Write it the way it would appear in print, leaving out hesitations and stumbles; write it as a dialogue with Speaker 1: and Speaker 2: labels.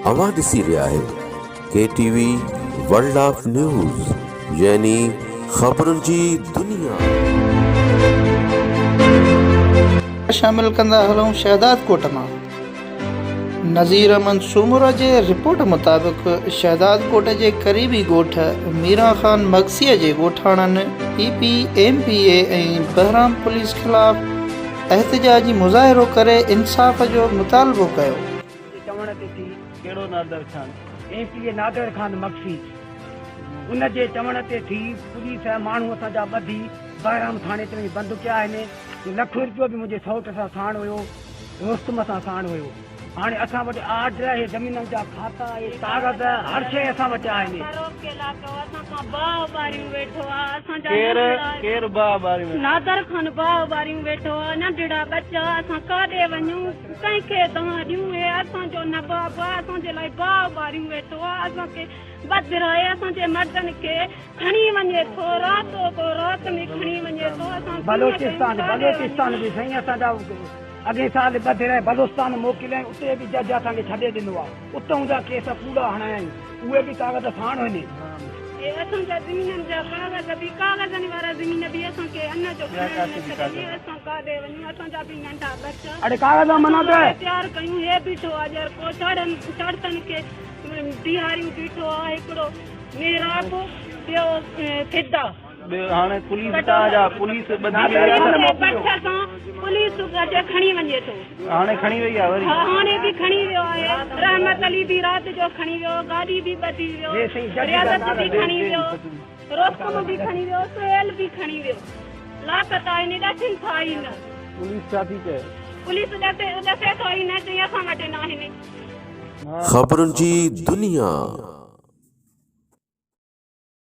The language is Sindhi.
Speaker 1: اوهان ڏسي رهيا آهيو K T V world of news يعني خبرن جي دنيا.
Speaker 2: شامل ڪندا هلون شهدادڪوٽ مان نظير احمد سومرو جي رپورٽ مطابق شهدادڪوٽ جي قريبي ڳوٺ ميران خان مگسي جي ڳوٺاڻن P P M P A ۽ Bahram police خلاف احتجاجي مظاهرو ڪري انصاف جو مطالبو ڪيو.
Speaker 3: جي چوڻ تي ٿي.
Speaker 4: ڪهڙو Nadir Khan?
Speaker 3: M P A Nadir Khan Magsi ان جي چوڻ تي ٿي. پوليس ماڻهو اسان جا ٻڌي بهرام ٿاڻي تي وڃي بند ڪيا آهن. لکين روپيو به منهنجي سئوٽ سان ساڻ هيو، رستم سان ساڻ هيو. هاڻي اسان وٽ آرڊر اهي زمينن جا کاتا اهي ڪاغذ هر شيء اسان وٽ آهن.
Speaker 4: ڪير ڪير باهه ٻاريون ويٺو.
Speaker 5: نادر خان باهه ٻاريون ويٺو آ ننڍڙا ٻچا اسان ڪاڏي وڃون ڪنهن کي دانهن ڏيون هي اسان جو نواب آ اسان جي لاء باهه ٻاريون ويٺو آ اسان کي ٻڌرائي اسان جي مردن کي کڻي وڃي ٿو راتو ڪو رات ۾ کڻي وڃي ٿو اسان ڪيئن ڪيون
Speaker 3: بلوچستان
Speaker 5: ڪاڏي
Speaker 3: بلوچستان
Speaker 5: وڃون.
Speaker 3: به سائين اسان جا اڳئين سال ٻڌرائي بلوچستان موڪليائين اتي به جج اسان کي ڇڏي ڏنو آ اتئون جا ڪيس ڪوڙا هڻايائين اهي به ڪاغذ ساڻ هن.
Speaker 5: اهي اسان جا زمينن جا ڪاغذ به ڪاغذن وارا زمين به اسان کي ان جو
Speaker 4: ٻيا
Speaker 5: کڻڻ نه
Speaker 4: ڪاٿي به
Speaker 5: ڇڏين
Speaker 4: ڪاغذ.
Speaker 5: اسان ڪاڏي وڃون اسان جا به ننڍا ٻچا
Speaker 3: اڙي ڪاغذ
Speaker 5: اسان
Speaker 3: منا
Speaker 5: انهن
Speaker 3: ته.
Speaker 5: کي تيار ڪيون هي بيٺو آ ڄر ڪو چاڙهن چاڙهتن کي بيهاريون بيٺو آ هڪڙو محراب ٻيو فدا.
Speaker 4: ٻيو هاڻي پوليس توهان جا پوليس ٻڌي وئي آ ته
Speaker 5: پٺ سان پوليس اچي کڻي وڃي ٿو.
Speaker 4: هاڻي کڻي وئي آ وري.
Speaker 5: ها هاڻي به کڻي ويو آهي رحمت علي به رات جو کڻي ويو گاڏي به ٻڌي ويو رياضت به کڻي ويو رستم به کڻي ويو سهيل به کڻي ويو لاپتا آهن ڏسين ٿا ئي نه.
Speaker 4: پوليس ڇا ٿي چئي.
Speaker 5: پوليس ڏسي ٿو ئي نه چئي اسان وٽ ناهن.
Speaker 1: خبرن جي دنيا.